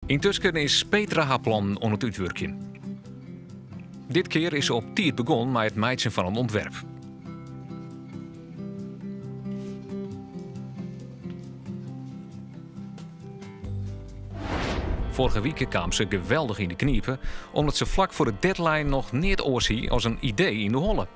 Yntusken is Petra har plannen oan it útwurkjen. Dit kear is se op tiid begûn mei it meitsjen fan in ûntwerp. Foarige wike kaam se geweldich yn de knipe, omdat se flak foar de deadline noch neat oars hie as in idee yn de holle.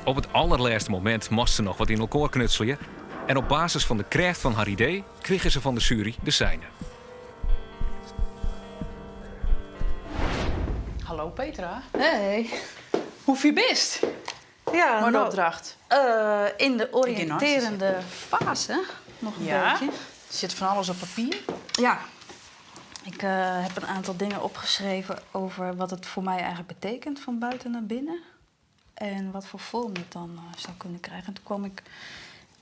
Op it allerlêste momint moast se noch wat yn elkoar knutselje en op basis fan de krêft fan har idee krige se fan de sjuery de seine. Hallo Petra. Hey. Hoe fier bist? Ja, Mei de no, opdracht. yn de oriïntearjende fase noch in Ja. bytsje. Sit fan alles op papier? Ja. Ik heb een aantal dingen opgeschreven over wat het voor mij eigenlijk betekent van buiten naar binnen. En wat voor vorm het dan zou kunnen krijgen. En toen kwam ik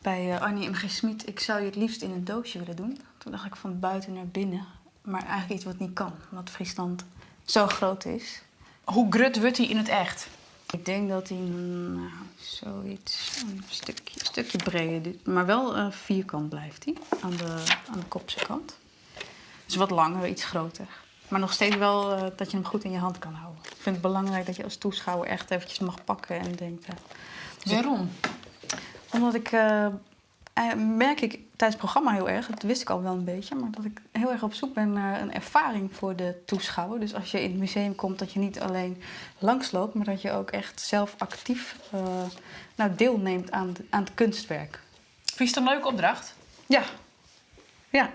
bij Annie M.G. Schmidt, ik zou je het liefst in een doosje willen doen. Toen dacht ik van buiten naar binnen. Maar eigenlijk iets wat niet kan, omdat Friesland zo groot is. Hoe grut wurdt hy yn it echt? Ik denk dat hij nou, zoiets een stukje, stukje breder, maar wel vierkant blijft hij aan de kopse kant. Dus wat langer, iets groter. Maar nog steeds wel dat je hem goed in je hand kan houden. Ik vind het belangrijk dat je als toeschouwer echt eventjes mag pakken en denkt... Dus Waarom? Omdat ik, merk ik tijdens het programma heel erg, dat wist ik al wel een beetje, maar dat ik heel erg op zoek ben naar een ervaring voor de toeschouwer. Dus als je in het museum komt, dat je niet alleen langsloopt, maar dat je ook echt zelf actief nou, deelneemt aan het kunstwerk. Vind je het een leuke opdracht? Ja. Ja.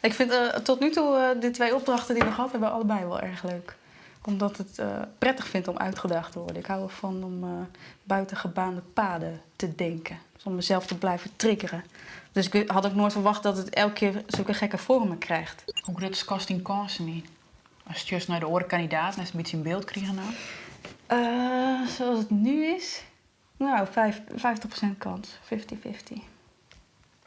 Ik vind tot nu toe de twee opdrachten die we gehad hebben allebei wel erg leuk. Omdat het prettig vind om uitgedaagd te worden. Ik hou ervan om buiten gebaande paden te denken. Dus om mezelf te blijven triggeren. Dus ik had ook nooit verwacht dat het elke keer zulke gekke vormen krijgt. Hoe grut skatst dyn kânsen yn? Ast sjochst nei de oare kandidaten, hast in bytsje in byld krigen no? Zoals het nu is? Nou, 50% kans. 50-50.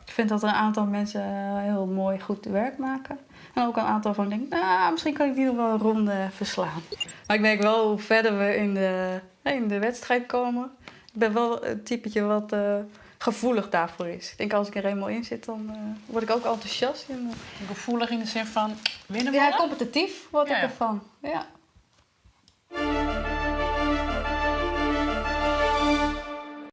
Ik vind dat er een aantal mensen heel mooi goed werk maken. En ook een aantal van denk, nou, misschien kan ik die nog wel een ronde verslaan. Maar ik merk wel hoe verder we in de wedstrijd komen. Ik ben wel een typetje wat gevoelig daarvoor is. Ik denk als ik er eenmaal in zit, dan word ik ook enthousiast. En Gevoelig in de zin van winnen Ja, willen? competitief word ik Ja. ervan. Ja.